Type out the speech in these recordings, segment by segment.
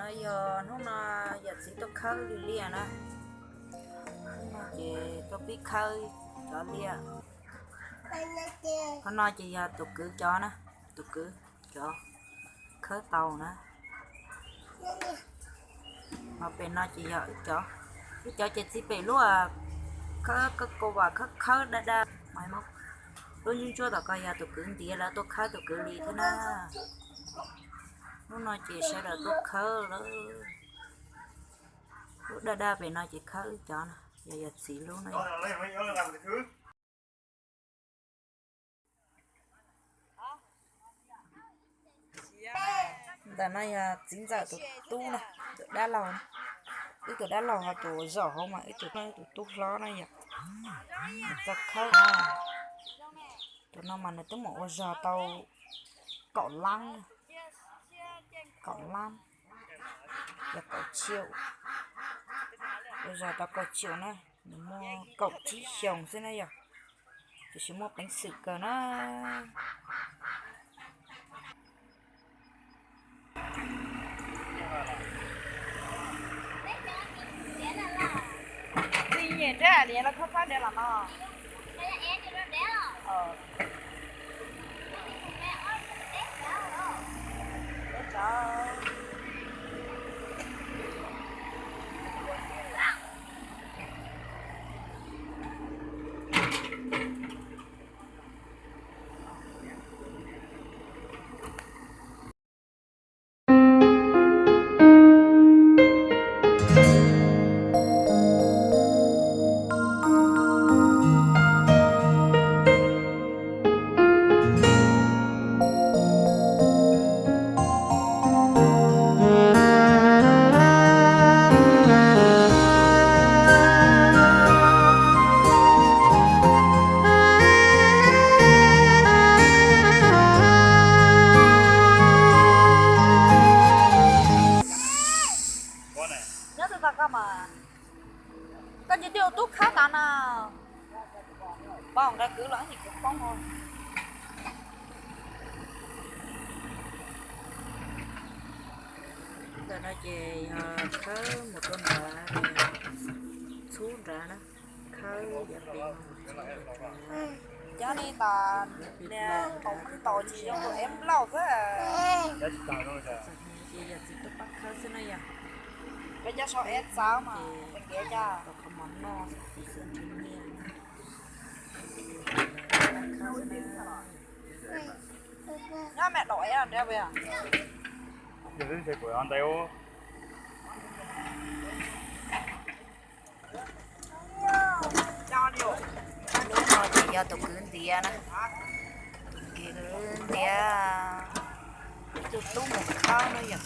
Yog hnub no yawm txiv tuaj khawb li liaj na, hnub no ces tuaj pib khawb cov liaj. Qhov no ces yog tus kwv cov na, tus kwv cov khawb tau na. Ho pem no ces yog wb cov, wb cov ces txiv pem lub khawb, khawb ko vas khawb khawb daj daj, lub ntsuab ntsuab tom ko yog tus kwv ntiav lawv tuaj khawb tus kwv li thiab na. Hnub no ces sawv daws tuaj khawb lawm. Lub daj daj pem no ces khawb wb cov no, yog yawm txiv lub no. Ntawm no yog txiv ntxawm tus tub na, tus dab laug, wb tus dab laug ho tus uas zaum hauv mas wb tus, tus tub hlob na yom. Nws txawj khawb na. Tus no mas nws twb mus ua zog tau kaum lab, kaum lab, yog kaum tsiaum, ua zog tau kaum tsiaum na. Nws muaj kaum tsib xyoos xwb na yom, tiam sis muaj peev xwm kawg na. Txij nyem thiab, nim no khawb khawb ntev los no. Nyob twg tag koj mas, koj nce twj ua tub khab tas na. Pom nqa kwv los ib nim kuv poob. Ntawm no ces yog khawb mus rau nrad, txhub nrad na, khawb yav pem no. Cov ni tas niag ntaus ntaus tsis zoo rau ev nplauj xwb. Ces yog txiv tuaj pab khawb xwb na yom. Peb cov sau ev txawv mas nkev cas. Tau qhov mov noj xwb, nrhiav nyiaj. Nyob me daum ev nrhiav puas yog? Lub no ces yog tus kwv ntiav na, tus kwv ntiav ib tug tub mus khawb na yom.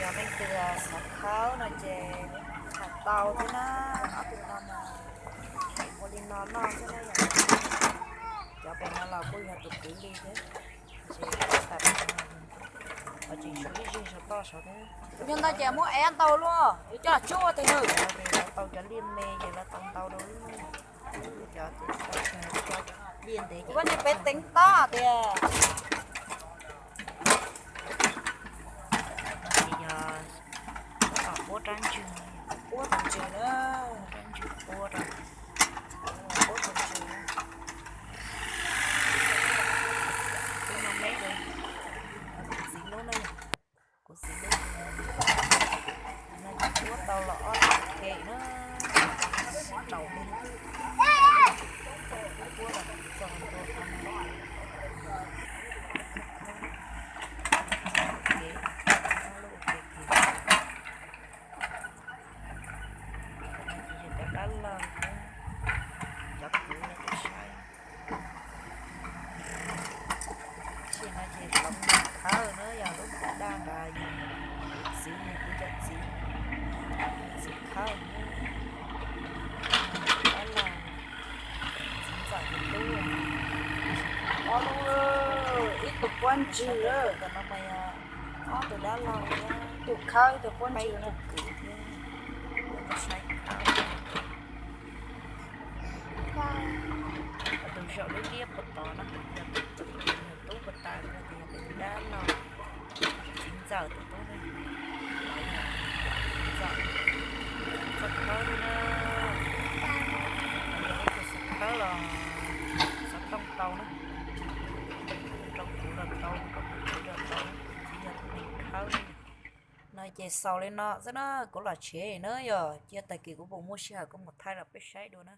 Yog leej twg xav khawb no ces tham tau thiab na. Ob tug no mas ua li no noj xwb na yom. Cov pem no los kuj yog tus kwv li thiab, tab sis ho tseem tshuav ib zeg saum toj saud thiab. Yog ntawd ces muab ev ntau luaj, yuav coj tsub ua tus nws. Lawv tau cov liaj me ces lawv tau ntau rau lub, cov, cov liaj ntev ces peb teev tab tias. Ces yog puab rab ntswg, puab tus ntswg na, rab ntswg puab rau, puab tus ntswg. Lub no meb, kuv txiv lub na, kuv txiv lub no ces puab tau los ob lub kem na, sib ntaus li. Puab los txog ntua qhov no, kem, ob lub kem kiag. Cov dab laug thiab cov kwv no tuaj saib. Tshij no ces hloov khawb na, yog lub daj daj nrad yog kuv txiv, yog kuv cov txiv, txiv khawb na. Dab laug, txiv ntxawm tus tub. Ob lub, ib tug puab ntswg, ntawm no mas yog ob tug dab laug, tus khawb tus puab ntswg na, kwv thiab tuaj saib khawb. Tus zaum lub liab puag tod no yog tus kwv, tus tub puag ta no ces yog tus dab laug. txawm tus tub ne, txawm, txawm khawb li na, yog ib tug xov khawb los xov tooj tau na, rau kuv los tau, rau kuv txiv los tau, kuv txiv yog tus neeg khawb li. No ces xaus li no xwb na, kuv los tsev na, yog cia tag kis kuv puas muaj sij hawm kuv mus thaij rau peb saib dua na.